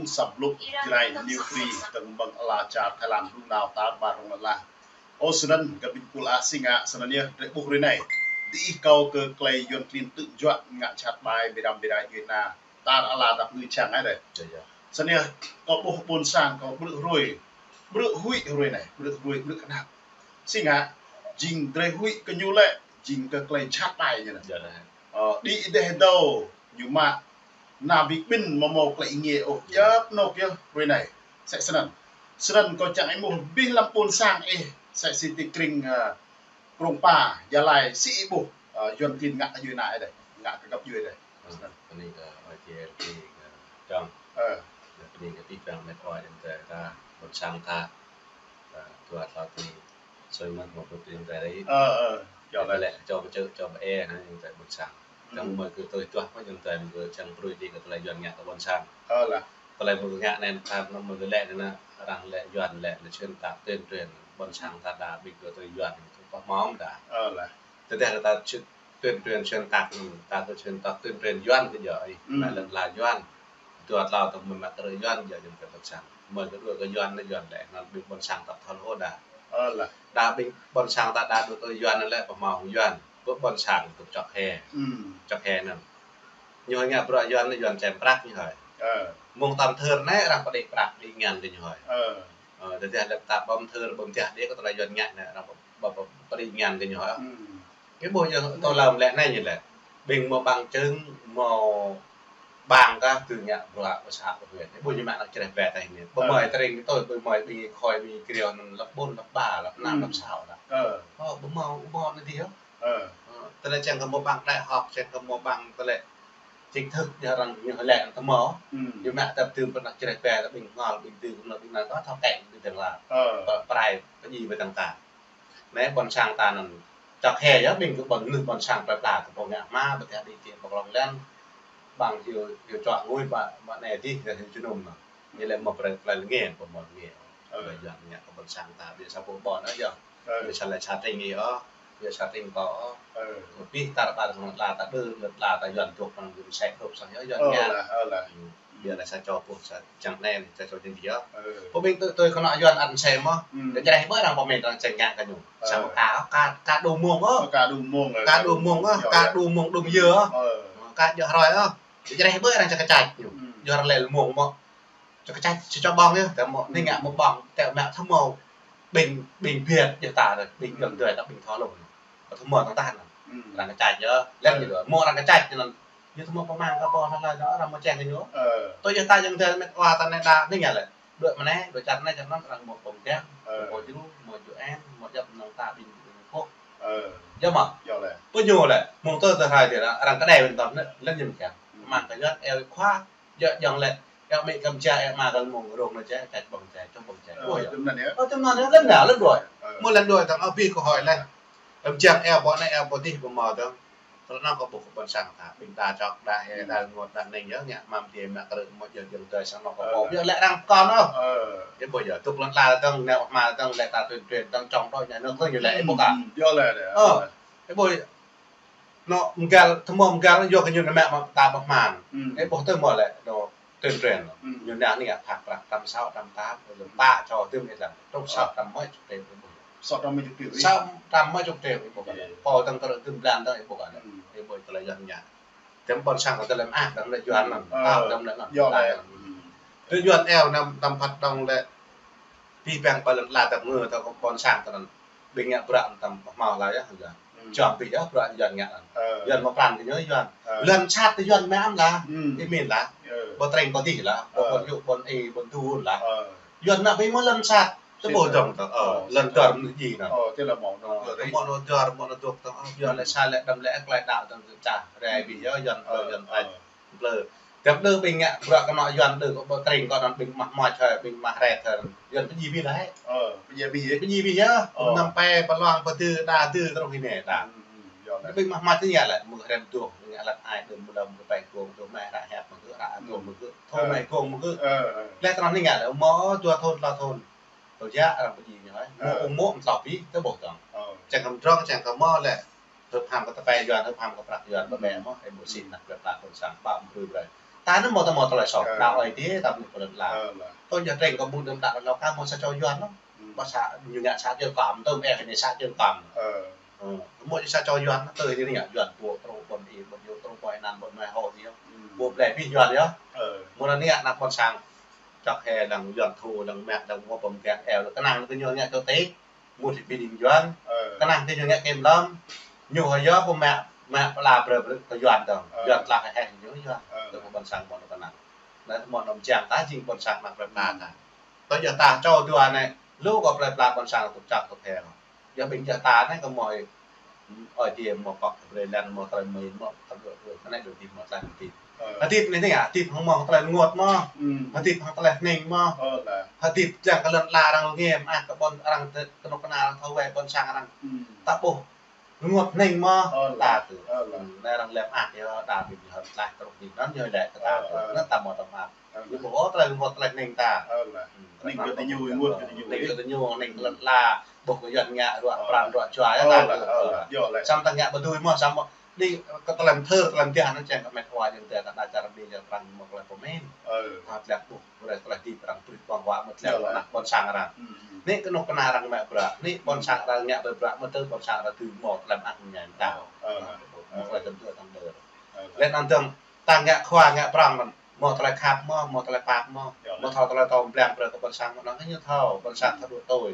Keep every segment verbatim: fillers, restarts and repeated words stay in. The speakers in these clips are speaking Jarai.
Sa blŭk Jrai New Free tơ̆ng mơ̆ng ala čar Thái Lan rŭng nao tar ƀar rŏng lŏn ala. Ơ, snăn găp ƀing pul a sing a, snăn yơh drei ƀuh hrơi anai. Diih kâo kơ klei Yuăn klin tŭ juă ngă jhat ƀai bi răm bi rai djuê ana tar ala dăp ngư čang ai dêh. Snăn yơh kâo ƀuh ƀôn sang kâo ƀrư̆ hruê, ƀrư̆ huĭ hrơi anai, ƀrư̆ hruê, ƀrư̆ knap. Sing a, jing drei huĭ kơ ñu lĕ, jing kơ klei jhat ƀai ñu anăn. Ơ, đĭ dêh dâo ñu mă, nao bi kƀĭn mâo mâo klei êngiê ôh, djăp anôk yơh hrơi anai. Sĕ snăn. Snăn kâo čang êmuh abih lăm ƀôn sang ih, sĕ si ti krĭng, ơ, Krông Pa, Gia Lai, si ih ƀuh, ơ, Yuăn klin ngă kơ djuê ana dêh, ngă kơ găp djuê dêh. Snăn. Bơni kơ ơi Thierry, kơ Trong. Bơni kơ abih bang met wa ayŏng adơi ta, ƀôn sang ta, ta dua tlâo ti sui mơ̆n mâo pơpring ta ri. Ơ, ơ, yơh lĕ. Lĕ čô pơčơ̆, čô pơ-e, ha, ayŏng adơi ƀôn sang. Čang mơ̆ kơ tui tuah mơ̆ ayŏng adơi mơ̆ kơ čang brơi đĭ kơ tơlơi Yuăn ngă kơ ƀôn sang. Ơ lah. Tơlơi mơ̆ kơ ngă anai ta mơ̆ kơ lĕ anai, arăng lĕ Yuăn lĕ, lĕ xuyên tạc tuyên truyền ƀôn sang ta đa ƀing kơ tui Yuăn, kơ pơhmong đa. Ơ lah. Tơdah ta tuyên truyền xuyên tạc, ta kơ xuyên tạc tuyên truyền Yuăn kơ djơ̆, ih, mă lŏn ala Yuăn. Dua tlâo tơ̆ng mơ̆ mă kơ Yuăn djơ̆ jing kơ ƀôn sang. Mơ̆ kơ dua kơ Yuăn anai Yuăn lĕ, anăn ƀing ƀôn sang tăp thâo lŏ đa. Ơ lah. Đa ƀing ƀôn sang ta đa dua kơ Yuăn anăn lĕ pơhmong Yuăn. Ƀu ƀôn sang tŭk čŏk he. Čŏk he anăn. Ñu hơi ngă bruă Yuăn anăn Yuăn čem prăk ñu hơi. Mơ̆ng tăm thơr anai arăng pơđĭ prăk đĭ ngăn kơ ñu hơi. Ơ, tơdah lĕ ta ƀăm thơr ƀăm tiah đĭ kơ tơlơi Yuăn ngă anai arăng pơđĭ ngăn kơ ñu hơi. Kơ ƀuh yơh tơ lăm lĕ anai ñu lĕ. Ƀing mâo bằng chứng, mâo bằng kơ tŭ ngă bruă pơsat pơhuĭ. Kơ ƀuh ñu mă anăn čreh ƀe ta anai. Pơmơi tơring tui, pơmơi ƀing khôi, ƀing kriô anăn lăp ƀôn, lăp ba, lăp năm, lăp sáu lah. Ơ, pơmơi, pơmơi anai dih yơh. Tơlơi čang kơ mâo bằng đại học, čang kơ mâo bằng tơlơi chính thức, djơ̆ arăng ñu lĕ tơ mâo. Ñu mă tơp tưm pơnăk čreh ƀe, ƀing ngol, ƀing tŭ, ƀing anăn, ƀing anăn kơ thâo kĕ, ƀing tơ̆ng lah. Pơrai, pơdjai ƀing tơ̆ng ta. Anai ƀôn sang ta anăn čŏk he yơh, ƀing kơ ƀôn, ƀôn sang plơi pla kơ pô ngă hma, ƀu tiah đĭ kơ pô klŏng lĕ. Bằng hiu, hiu čuă ngui ƀă, ƀă anai dih, hiu jơnum anăn. Ñu lĕ mâo plơi, plơi lĕ ngê, pô mâo ngê. Ơ. Plơi Yuăn ngă kơ ƀôn sang ta, ƀiă sa pô ƀôn ơ yơh. Ơ. Ƀiă sa lĕ sa tring ih ôh, ƀiă sa tring pô ôh. Ơ. Kơ abih tar ƀar lŏn ala ta đơ, lŏn ala ta Yuăn dŏ păng gưm sek dŏ sang yơh Yuăn ngă. Ơ lah, ơ lah. Ƀiă lĕ sa čô pô sa čang anai, sa čô čang dih yơh. Ơ. Pô ƀing tui, tui kơnŏ Yuăn ăt msĕ mơ̆n. Kơ čreh ƀơi arăng pơmĭn arăng čang ngă kơ ñu. Sa mơ̆ ka, ka, ka đu mông ôh. Ka đu mông, ơ, ka đu mông ôh, ka đu mông đung yơ ôh. Ơ. Ka djơ̆ hrơi ôh. Kơ čreh ƀơi arăng čang kơ čăč ñu. Djơ̆ hrơi lĕ mông mơ̆n. Čŏk kơ čăč, čŏk čŏk ƀơ̆ng yơh, tơma anai ngă mơ̆ ƀơ̆ng, tơma thâo mâo ƀing, ƀing Việt djơ̆ ta, ƀing ayŏng adơi ta, ƀing thâo lŏ. Kơ thâo mâo tơ̆ng tah anăn. Arăng kơ čăč yơh, lĕ ñu đuaĭ. Mâo arăng kơ čăč anăn. Ñu thâo mâo pơmang kơ pô hlơi hlơi, arăng mâo čang kơ ñu. Tui yơh ta ayŏng adơi met wa ta anai đa, anai ngă lĕ. Đuaĭ mơ̆ anai, đuaĭ čar anai čar anăn arăng mâo pơmang. Mâo jru, mâo ju en, mâo djăp mơ̆ng ta ƀing, ƀing pô. Yơh mơ̆. Yơh lĕ. Pô ñu lĕ, mơ̆ng tơ tơ hrơi dih arăng kơ đei ƀing tơ̆ng, lĕ ñu mơ̆ čang. Pơmang kơ Yuăn, eo khua, Djơ̆ jŏng lĕ, eo mĭ kăm čar, eo mă kơ mông rông anăn čar, čăč ƀơ̆ng čar, čŏk ƀơ̆ng čar. Ơ, ƀu yơh. Tui anăn yơh. Ơ, tui anăn yơh, lăn đa, lăn đuaĭ. Ơ. Mơ̆ lăn đuaĭ tơ̆ng, ơ, abih kơ hơi lĕ. Kăm čar eo pô anai, eo pô dih, pô mâo tơ̆ng. Tơlơi anăn kâo ƀuh kơ ƀôn sang ta, ƀing ta čŏk đa he, đa rơngot, đa ning yơh, ngă mơ̆ng dih, mă kơ rơ̆k mơ̆ jơ̆ jơ̆ng tơi sang anôk kơ pô. Ơ. Ƀiă lĕ arăng pơkŏn ôh. Ơ. Yơh ƀu yơh, tŭk lăn đa tơ̆ng, nao mă tơ̆ng, lĕ ta tuyên truyền tơ̆ng, čŏng đôč, ñu nơ̆ng tơ̆ng, ñu lĕ, ơ, ƀu kah. Yơh lĕ, ơ. Ơ. Ơ, ƀu yơh. Anŏ mơ̆ng găl, tơmơ̆ mơ̆ng găl, yua kơ ñu nao mă ta ƀu hmăn. Ơ, ƀuh tơ̆ mơ̆ lĕ, anŏ tuyên truyền. Ñu nao anai ngă phak prăk trăm sáu, trăm tám, lăm pă čô tơ̆m ih lăng. Trong sáu trăm mơi čô tơ̆m ih ƀuh. Sáu trăm mơi čô tơ̆m ih. Sáu trăm mơi čô tơ̆m ih ƀuh. Pô tơ̆ng tơlơi tơ̆m blan tơ̆ng ih ƀuh. Ih ƀuh tơlơi Yuăn ngă. Tơ̆m ƀôn sang kơ tơlơi mơak tơ̆m lĕ Yuăn mơ̆n. Ơ. Tơ̆m lĕ mơ̆n. Yua lĕ. Tơ̆ Yuăn eo năm tơ̆m phat dong lĕ. Abih bang ƀơi lŏn ala ta ngă tơ̆ ƀôn sang tơnăn. Ƀing ngă bruă tơ̆m pơhmao laih yơh, yơh. Čŏng abih yơh bruă Yuăn ngă anăn. Ơ. Yuăn mă pran kơ ñu Yuăn. Ơ. Lŏn sat tơ̆ Yuăn mă am lah. Ih min lah. Ơ. Ƀu tring kơ dih lah. Ƀu ƀôn yŭ ƀôn ih ƀôn du lah. Ơ. Yuăn nao abih mơ̆ lŏn sat. Tơƀuh dong tơ̆. Ơ. Lŏn dơr mơnuih djai anăn. Ơ, tơlơi mơ̆ anăn. Ơ, tơ̆ mơ̆ anăn dơr, mơ̆ anăn dŏ tơ̆. Ơ, Yuăn lĕ sa lĕ đăm lĕ klai đaŏ tơ̆ čah. Rai abih yơh Yuăn, ơ, Yuăn tơ̆. Plư. Tơ̆m đơ ƀing ngă bruă kơnŏ Yuăn đơ kơ ƀu tring kơ anăn ƀing mah mă čai, ƀing mah ret tơ̆. Yuăn pơdjai abih lĕ. Ơ, pơdjai abih yơh. Pơdjai abih yơh. Ơ. Năm pe pơlong pơdư đa dư tơrŏng hĭ anai đa. Ơ, ơ, Yuăn. Ƀing mah mă tơña lĕ, mơ̆ hrăm dŏ, ngă lăt ai đơ mơ̆ lăm kơ pĕ gông, dŏ mă hră hiăp mơ̆ gơ̆, hră dŏ mơ̆ gơ̆, thâo mă gông mơ̆ gơ̆. Ơ, ơ. Lĕ tơnăn anai ngă lĕ, mơ̆ dua thŭn, tlâo thŭn. Tơl yă arăng pơdjai ñu hơi. Ơ. Mơ̆ ung mơ̆ mơ̆ tlâo abih, tơƀuh dong. Ơ. Čang kơ mơdrŏng, čang kơ mơ̆ lĕ. Hơp ham kơ tơpai Yuăn, hơp ham kơ prăk Yuăn, ƀă mă mơ̆, ih ƀuh sĭt năk ƀlĕ ta ƀôn sang, ƀă mơ̆ brơi brơi. Ta anŭn mơ̆ ta mơ̆ tơlơi soh, đa ơi tê, ta mơ̆ pơlăt la. Tơl yơh treng kơ ƀun đơ̆m đă lŏ ka mơ̆ sa čô Yuan lŏ. Ƀă sa ñu ngă sa čô kăm, tơl mơ̆ ih anai sa čô kăm. Mơ̆ sa čô Yuan, tơl ñu ngă Yuan ƀu trô ƀôn ih, ƀôn yơh trô ƀôn anăn, ƀôn mai hŏ yơh. Ƀu plei pih Yuan yơh. Mơ̆ anai ană ƀôn sang. Čŏk hĕ lăng Yuan thu, lăng mă, lăng mơ̆ pơm kek eo, kơnang kơ ñu ngă čô tê. Mơ̆ thì pih đing Yuan. Kơnang kơ ñu ngă kem lăm. Ñu hơ yơh pơm mă, mă pơla brơ brơ kơ Yuan dơ̆ng. Yuan tlah hĕ ñu Yuan. Tơl kơ ƀôn sang ƀôn kơnang. Anai mơ̆ anăm jang ta jing ƀôn sang mă brơ ta ta. Tơl yơh ta čô dua anai, lu kơ plei pla ƀôn sang tŭk čăk tŭk hĕ. Yơh ƀing yơh ta anai kơ mơ̆ ơi tê mơ̆ kŏk kơ brơi lăng mơ̆ tơlơi mơ̆n mơ̆ tơlơi mơ̆n anai dŏ tĭp mơ̆ tơlơi tĭp. Hơdip anai tê hă, hơdip hăng mơ̆ tơlơi rơngot mơ̆. Hơdip hăng tơlơi hning mơ̆. Hơdip jang kơ lŏn la arăng ngem, ah, kơ ƀôn arăng tơ-, kơnuk kơna arăng thâo wai ƀôn sang arăng. Ta ƀuh rơngot hning mơ̆. Ta tơ. Anai arăng lĕ ah, yơh, đa ƀing yơh tlaih truh ƀing anŭn yơh lĕ kơ ta tơ. Anŭn ta mơ̆ tơm ah. Ñu ƀuh ôh tơlơi rơngot tơlơi hning ta. Hning kơ tơ ñu, rơngot kơ tơ ñu. Hning kơ tơ ñu, hning kơ lŏn la, ƀuh kơ Yuan ngă ruă pran ruă jua yơh ta tơ. Samơ̆ ta ngă ƀu dưi mơ̆, samơ̆ đĭ kơ tơlơi thơ, tơlơi mơdiah anŭn čang kơ met wa jing tơ kơ đa čar ƀing yơh prăng mơ̆ tơlơi pơmĭn. Ta tlaih ƀuh, brơi tơlơi tĭp prăng brơi ƀơ̆ng huă mơ̆ tlaih kơ ană ƀôn sang arăng. Anai kơnuk kơna arăng mă bruă, anai ƀôn sang arăng ngă bruă, mơ̆ tơ ƀôn sang arăng tŭ mơ̆ tơlơi mơak mơñai ta. Mơ̆ tơlơi tơm tơ tơm tơ. Lĕ anŭn dơ̆ng, ta ngă khua ngă prŏng anŭn. Mơ̆ tơlơi khăp mơ̆, mơ̆ tơlơi pap mơ̆, mơ̆ thâo tơlơi tơm blăng brơi kơ ƀôn sang mơ̆ anŭn kơ ñu thâo, ƀôn sang thâo đuaĭ tui.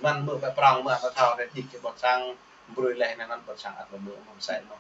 Mơ̆n mơ̆ ƀai prŏng mơ̆ ta thâo đe đĭ kơ ƀôn sang brơi leh anŭn ƀôn sang ăt mơ̆ mơ̆ mơsĕ mơ̆.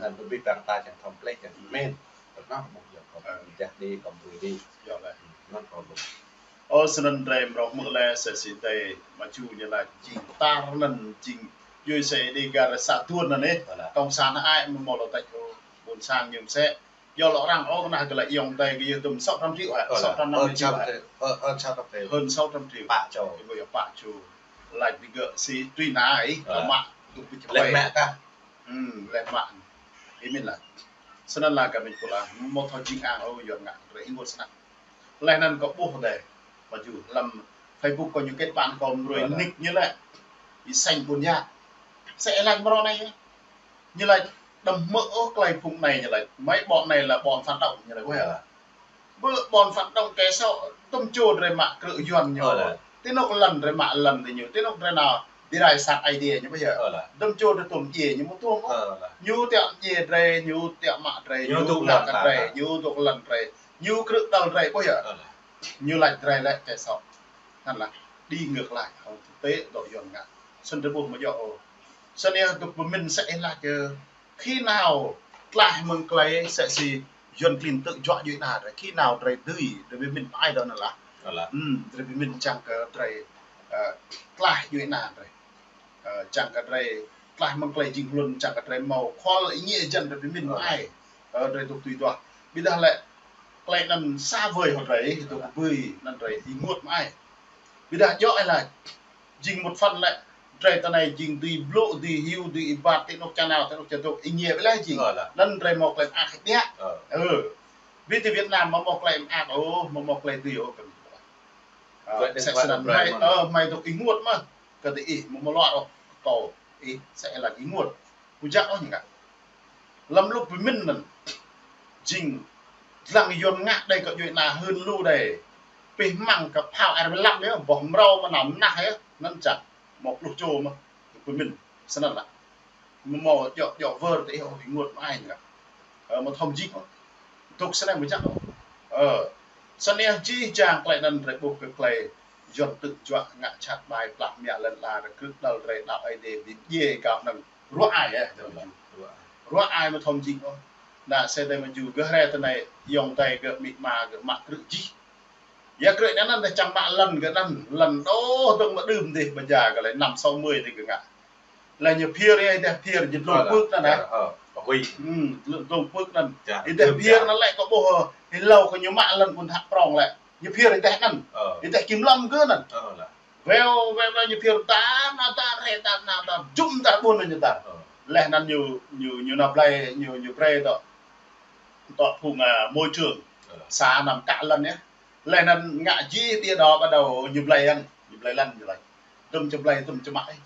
Anŭn kơ ƀing ta čang thâo pleh čang mĭn. Tơl anŭn mơ̆ yơh kơ ƀing ta đĭ kơ brơi đĭ. Anŭn kơ ƀing. Ơ, snăn drei mrâo hmư̆ leh sĕ si tê, mă ču ñu laĭ jing tar anŭn jing, yua sĕ đĭ gah sa tuôn anŭn ih, cộng sản ai mơ̆ mơ̆ lŏ tač ôh, ƀôn sang ñu mơsĕ. Yua lŏ arăng ôh kơnah kơ lĕ ayŏng adơi kơ yơh tơm sáu trăm triệu hă? Hơn sáu trăm triệu. Hơn sáu trăm triệu. Pă čô. Ih ƀuh yơh pă čô. Laĭ ƀing gơ̆ si tui anai, kơ mă dŏ ƀu čơplĕ. Leh mă kah? Hm, leh mă. Ih mĭn lah. Snăn lah kơ mĭn pô lah, mơ̆ thâo jing ang ôh, yua ngă rei ih ngôt snăk. Leh anŭn kâo ƀuh dêh, mă ču lăm Facebook kâo ñu kết bạn kâo mrơi nick ñu lĕ. Ih sanh ƀôn yă. Sĕ ih laĭ mrâo anai yơh. Ñu laĭ, đăm hmư̆ ôh tơlơi phung anai ñu laĭ. Mấy bọn này là bọn phản động ñu laĭ. Ƀuh yơh. Ƀơ bọn phản động kẻ xấu, tơm čô drei mă krư̆ Yuan ñu. Ti anôk lŏn drei mă lŏn ti ñu. Ti anôk drei nao, bi rai sang Aê Diê ñu ƀuh yơh. Tơm čô drei tuôm djiê ñu mơ̆ tuôm ôh. Ñu tiŏ djiê drei, ñu tiŏ mă drei, ñu dŏ lŏn drei, ñu dŏ lŏn drei. Ñu krư̆ đăl drei ƀuh yơh. Ñu laĭ drei lĕ kẻ xấu. Anŭn lah, đi ngược lại hăng thực tế dŏ Yuan ngă. Snăn drei ƀuh mơ̆ djŏ ôh. Snăn yơh dŏ pơmĭn sĕ ih laĭ kơ khi nào tlaih mơ̆ng klei sĕ si Yuan klin tŭ juă djuê ana drei. Khi nào drei dưi, drei pơmĭn pơai dŏ anŭn lah. Hm, drei pơmĭn čang kơ drei, ơ, tlaih djuê ana drei. Ơ, čang kơ drei tlaih mơ̆ng klei jing hlŭn, čang kơ drei mâo khol ih ñĕ jăn drei pơmĭn mơai. Ơ, drei dŏ tui duah. Ƀiădah lĕ klei anŭn sa vơi hŏ drei, dŏ kơ ƀơi anŭn drei ih ngôt mơai. Ƀiădah djŏ ih laĭ jing một phần lĕ drei tơ anai jing dưi blŭ, dưi hyu, dưi êbat, ti anôk čar nao, ti anôk čar dŏ, ih ñĕ ƀiădah jing. Anŭn drei mâo klei mơak ƀiă. Ơ. Ƀiădah ti Việt Nam mơ̆ mâo klei mơak ôh, mơ̆ mâo klei dưi ôh kơ. Ơ, sĕ snăn hmei, ơ, hmei dŏ ih ngôt mơh. Kơ ti ih mơ̆ mơ̆ lŏ ôh, kơ ih sĕ laĭ ih ngôt. Ƀu jak ôh ñu ngă. Lăm lŭk pơmĭn anŭn. Jing dlăng Yuan ngă đei kơ djuê ana hưn lu đei. Pih măng kơ phao R mười lăm yơh, boh mrâo mơnam nah yơh, anŭn čang. Mâo pluh čô mơh, pơmĭn, snăn lah. Mơ̆ mâo djŏ, djŏ wơr ti ih ôh, ih ngôt mơai ñu ngă. Ơ, mơ̆ thâo jing ôh. Dŏ snăn mơ̆ jak ôh. Ơ, snăn yơh jih jang klei anŭn drei ƀuh kơ klei Yuan tŭ juă ngă čăt ƀai plah mă lŏn la, drei krư̆ đăl drei đăo Aê Diê ƀing djiê gao anŭn ruă ai yơh. Ruă ai mơ̆ thâo jing ôh. Ană sĕ dêh mơ̆ ču gơh rai tơ anai ayŏng adơi gơ̆ amĭ ama gơ̆ mă krư̆ jih. Yua krư̆ anŭn dêh čang mă lŏn gơ̆ anŭn, lŏn đôč dơ̆ng mơ̆ đưm dêh ƀơi ja gơ̆ lĕ năm sáu mươi dêh gơ̆ ngă. Lĕ ñu phiơr yơh, ih dêh phiơr ñu dlông pưk anŭn hă. Hm, dlông pưk anŭn. Ih dêh phiơr anŭn lĕ kâo ƀuh, ih hlâo kơ ñu mă lŏn ƀun hă prŏng lĕ. Ñu phiơr ih dêh anŭn. Ih dêh kiểm lâm gơ̆ anŭn. Weo, weo, weo ñu phiơr ta, na ta, re ta, na ta, jum ta, ƀun ñu ta. Leh anŭn ñu, ñu, ñu nao blai, ñu, ñu brơi dŏ. Dŏ phung, ơ, môi trường. Sa năm kă lŏn yơh. Leh anŭn ngă jih ƀiă dŏ bắt đầu ñu blai anŭn, ñu blai lŏn ñu laĭ. Tơm čơ blai, tơm čơ mă ih.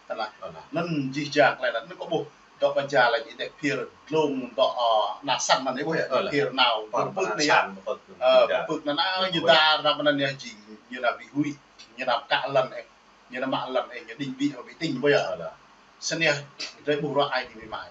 Tơlah. Anŭn jih jang klei anŭn kâo ƀuh. Dŏ ƀa ja lĕ ih dĕ phiơr dlông dŏ, ơ, na săn anŭn ih ƀuh yơh. Ơ, lĕ. Phiơr nao, ơ, pơpưk anai yơh. Săn, pơpưk, ơ, anai yơh. Pơpưk anŭn anai, ơ, ñu dar ră anŭn yơh jing, ñu nao ƀu huĭ, ñu nao kă lŏn ih, ñu nao mă lŏn ih, ñu đing ƀĭ hŏ ƀĭ tĭng ƀuh yơh. Ơ, lĕ. Snăn yơh, drei ƀuh ruă ai dĭ mĭ mai.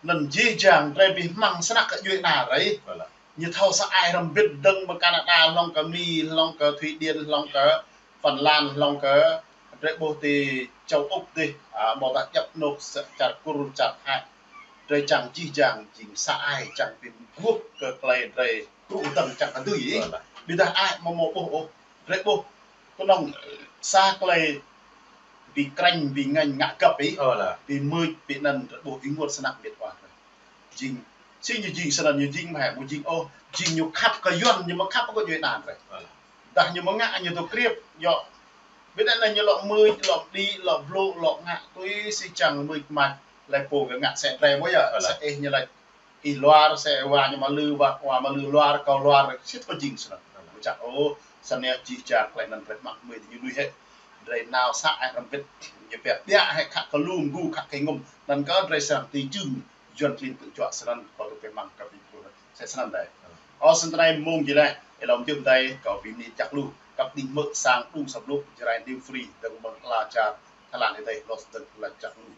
Anŭn jih jang drei ƀu hmăng snăk kơ djuai ana drei. Ơ, lĕ. Ñu thâo sa ai hrŏm hơbĭt dơ̆ng mơ̆ng Canada, hlŏng kơ Mi, hlŏng kơ Thụy Điển, hlŏng kơ Phần Lan, hlŏng kơ drei ƀuh ti châu Úc dih, ơ, ƀôdah djăp anôk sa-, čar Kur, čar Thái. Drei čang jih jang jing sa ai čang bi mguôp kơ klei drei kru dơ̆ng čang kơ dưi. Ơ, lĕ. Ƀiădah ai mơ̆ mơ̆ ƀuh ôh, drei ƀuh kơnơ̆ng sa klei bi krĕng, bi ngêñ ngă găp ih. Ơ, lĕ. Bi mưč, bi anăn drei ƀuh ih ênguôt snăk mĭt wa. Jing, si ñu jing snăn ñu jing mơ̆ hĕ, mơ̆ jing ôh, jing ñu khăp kơ Yuăn, ñu mơ̆ khăp kơ djuai ana drei. Ơ, lĕ. Dah ñu mơ̆ ngă ñu tŭ kriêp, yơh. Ƀiădah anai ñu lŏ mưč, lŏ đĭ, lŏ blŭ, lŏ ngă, tui si čang mưč mač, lĕ pô kơ ngă sĕ drei ƀuh yơh, ơ, lĕ. Sĕ ih ñu lĕ ih luar, sĕ wa ñu mă lư, wa, wa mă lư luar, kâo luar, sĭt kơ jing snăn. Ơ, lĕ. Mơ̆ čang ôh, snăn yơh jih jang klei anăn drei mă mơ̆ ñu lui hĕ. Drei nao sa ai hrŏm hơbĭt, ñu pĕ ƀiă hĕ khă kơ lu mgu, khă kơ ngŭm. Anăn kơ drei srăng ti jưng, Yuăn klin pơčuă snăn, kâo tŭ pĕ mơ̆ng kơ ƀing pô. Sĕ snăn dih. Ơ. Ơ, snăn anai mông jih leh, ih lŏm jum dih, kâo bi mni jăk lu, kăp đĭng hmư̆ sang đŭng sa blŭ, Jrai News Free, dơ̆ng mơ̆ng ala čar Thái Lan ih dih, lŏ dơ̆ng lač jăk lu.